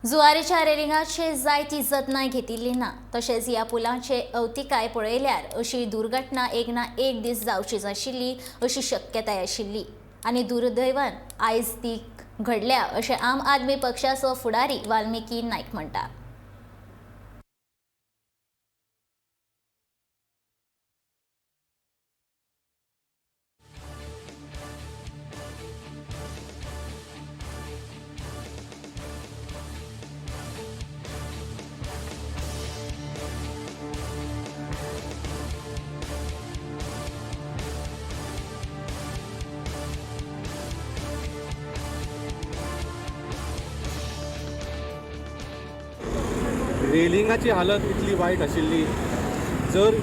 जुवारीच्या रेलिंगाचे जायती जतनाय घेतिल्ली ना. तशेंच ह्या पुलाचे अवतिकाय पळयल्यार अशी दुर्घटना एक ना एक दीस जावचीच आशिल्ली अशी शक्यताय आशिल्ली आनी दुर्दैवान आयज ती घडल्या अशें आम आदमी पक्षाचो फुडारी वाल्मिकी नायक म्हणटा. रेलिंगाची हालत इतली वायट आशिल्ली, जर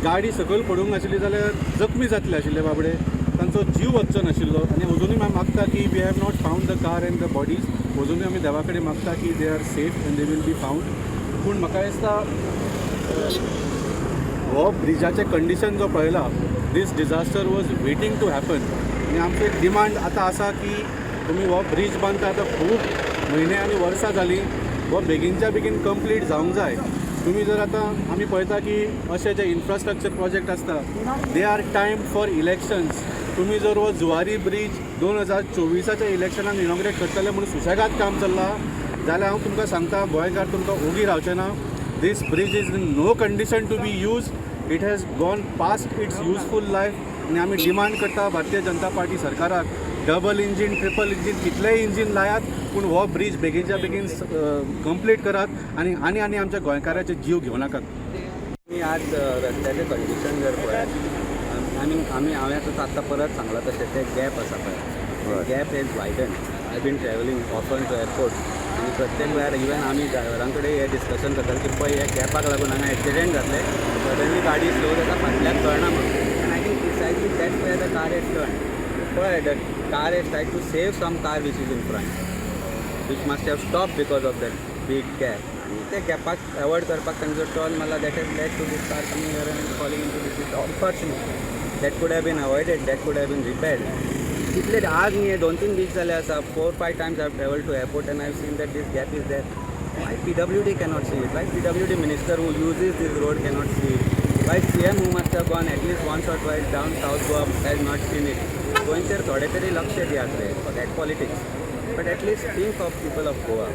गाडी सकयल पडूंक नाशिल्ली जाल्यार जखमी जातले आशिल्ले बाबडे, तांचो जीव वचचो नाशिल्लो. आनी अजुनूय आमी मागता की we have not found the car and the bodies. अजुनूय आमी देवा कडेन मागता की they are safe and they will be found. पूण म्हाका दिसता हो ब्रिजाचें कंडिशन जो पळयला, this disaster was waiting to happen. आनी आमचो एक डिमांड आतां आसा की तुमी हो ब्रीज बांदता आतां खूब म्हयने आनी वर्सां जालीं, हो बेगीनच्या बेगीन कंप्लीट जावंक जाय. तुमी जर आतां आमी पळयता की अशे जे इन्फ्रास्ट्रक्चर प्रोजेक्ट आसता, they are time for elections. तुमी जर हो जुवारी ब्रीज 2024च्या इलेक्शनाक इनॉग्रेट करतले म्हणून सुशेगाद काम चल्लां जाल्यार हांव तुमकां सांगता, गोंयकार तुमकां ओगी रावचे ना. This bridge is in no condition to be used. It has gone past its useful life. आनी आमी डिमांड करता भारतीय जनता पार्टी सरकाराक, डबल इंजीन, ट्रिपल इंजीन, कितलेय इंजीन लायात, पूण हो ब्रीज बेगीनच्या बेगीन कंप्लीट करात आनी आनी आनी आमच्या गोंयकाराचे जीव घेवं नाकात. आमी आज रस्त्याचें कंडिशन जर पळयत आनी आमी हांवें आतां आत्तां परत सांगलां तशें ते गॅप आसा पळय, gap is widen. I been travelling often to airport आनी प्रत्येक वेळार इवन आमी ड्रायव्हरां कडेन हें डिस्कशन करताले की पळय, ह्या गॅपाक लागून हांगा एक्सिडेंट जातले, सडनली गाडी स्लो जाता, फाटल्यान कळना म्हणून. And I think precisely that where the car has turn, पळय, the car has try to save some car which is in front, which must have stop because of that big gap. आनी ते गॅपाक avoid करपाक तांचो turn मारला, that has led to this car coming here and falling into this. Is unfortunate. That could have been avoided, that could have been repaired. कितले आज न्ही, 2-3 दीस जाले आसा, 4-5 times I travel to airport and I have seen that this gap is there. Why PWD cannot see it? Why PWD minister who uses this road cannot see it? Why CM who must have gone at least once or twice down South Goa has not seen it? गोंयचेर थोडे तरी लक्ष दियात रे. For that politics, but at least think of people of Goa.